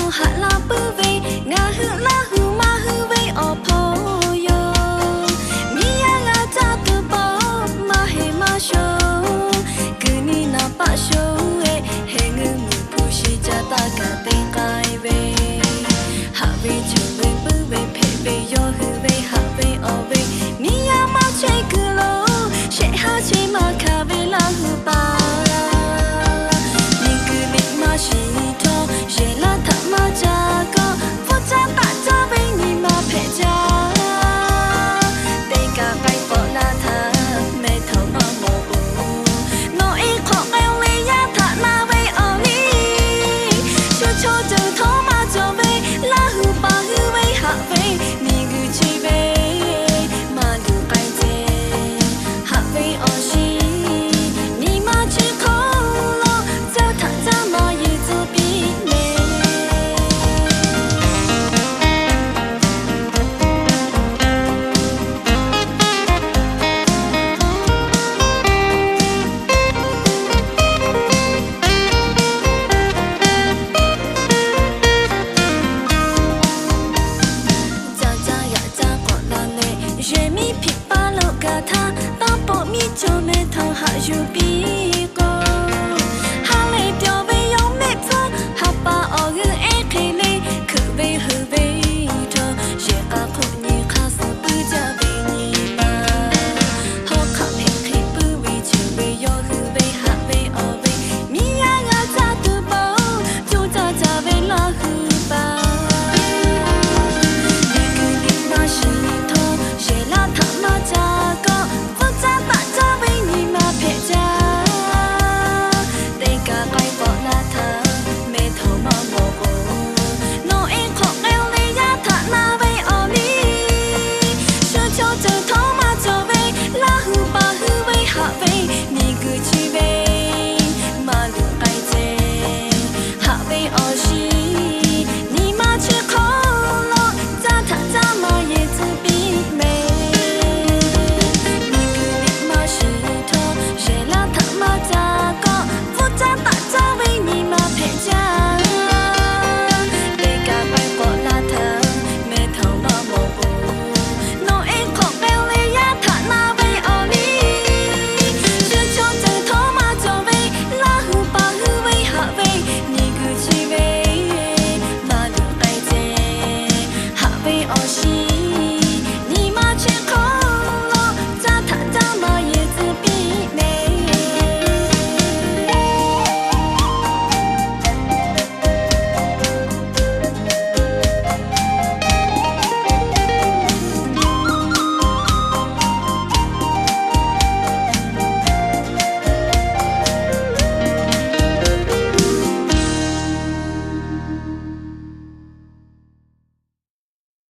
Haꞈ la puiˉ ve ngaˬ hui Laˇ hu maˇ hui ve awˬ hpawˇ yoˬ. Miˇ yaˇ g'a caˇ tuˬ pawˆ maˇ heˆ maˇ shoˍ. Kuiˬ ni naˍ paˆ shoˍ ve, heh ngeuˇ muiˬ hpu shi ca taˇ kaꞈ te k'ai ve. Haꞈ ve ceuˬ ve puiˉ ve hpehꞈ ve yawˇ hui ve haꞈ ve awˬ ve, miˇ yaˇ maˇ chehˇ kuiˬ lo shehˆ haˉ chi maˇ hkanˍ ve Laˇ hu paˍ. Miˬ guiˬ liꞈ maˇ shiˍ htawˇ, yehˬ laˇ htaꞈ maˇ ca kawˆ, pfuhˇ caˇ taˆ caˇ ve nyi ma hpehꞈ jaˇ. Teˇ kaꞈ k'ai k'awꞈ la htaꞈ mehˇ htaꞈ maˇ mawˬ-oˬ. Nawˬ e hk'awꞈ k'ai-o ve yaˇ htaꞈ na ve awˬ liˇ, shu chaw ceuˬ htawˇ maˇ cawˬ ve Laˇ hu paˍ hui ve haꞈ ve, miˬ guiˬ chi ve maˇ luˬ k'ai ceh. Haꞈ ve awˬ shiˍ nyi ma chi hk'aw lo, caˇ htaꞈ caˇ maˇ yeˬ tcuh piˇ le. Caˇ caˇ yaꞈ caˇ k'awꞈ la leh, yehˬ miˇ hpiꞈ paˇ lo gaˬ htaˇ, taˇ pawˆ miˇ cawˬ meh htaꞈ haꞈ yuˬ piˇ k'o, ha lehˬ pyawˬ ve yawˇ mehˆ hpfuhˇ ha pa awˬ g'euˆ ehˉ hk'e le, hkeuꞈ ve heuˬ ve htawˇ, yehˬ k'a hk'oˆ nyi hk'aˇ suh puiˉ jaˇ ve nyi ma. Hawˉ hk'aˆ hpehꞈ hk'e puiˉ ve ceuˬ ve yawˇ hui ve haꞈ ve awˬ ve, miˇ yaˇ g'a caˇ tuˬ pawˆ co caˇ caˇ ve Laˇ hu paˍ. Miˬ guiˬ liꞈ maˇ shiˍ htawˇ, yehˬ laˇ htaꞈ maˇ ca kawˆ, pfuhˇ caˇ taˆ caˇ ve nyi ma hpehꞈ jaˇ. Teˇ kaꞈ k'ai k'awꞈ la htaꞈ mehˇ htaꞈ maˇ mawˬ-oˬ. Nawˬ e hk'awꞈ k'ai-o ve yaˇ htaꞈ na ve awˬ liˇ, shu chaw ceuˬ htawˇ maˇ cawˬ ve Laˇ hu paˍ hui ve haꞈ ve, miˬ guiˬ chi ve maˇ luˬ k'ai ceh. Haꞈ ve awˬ shiˍ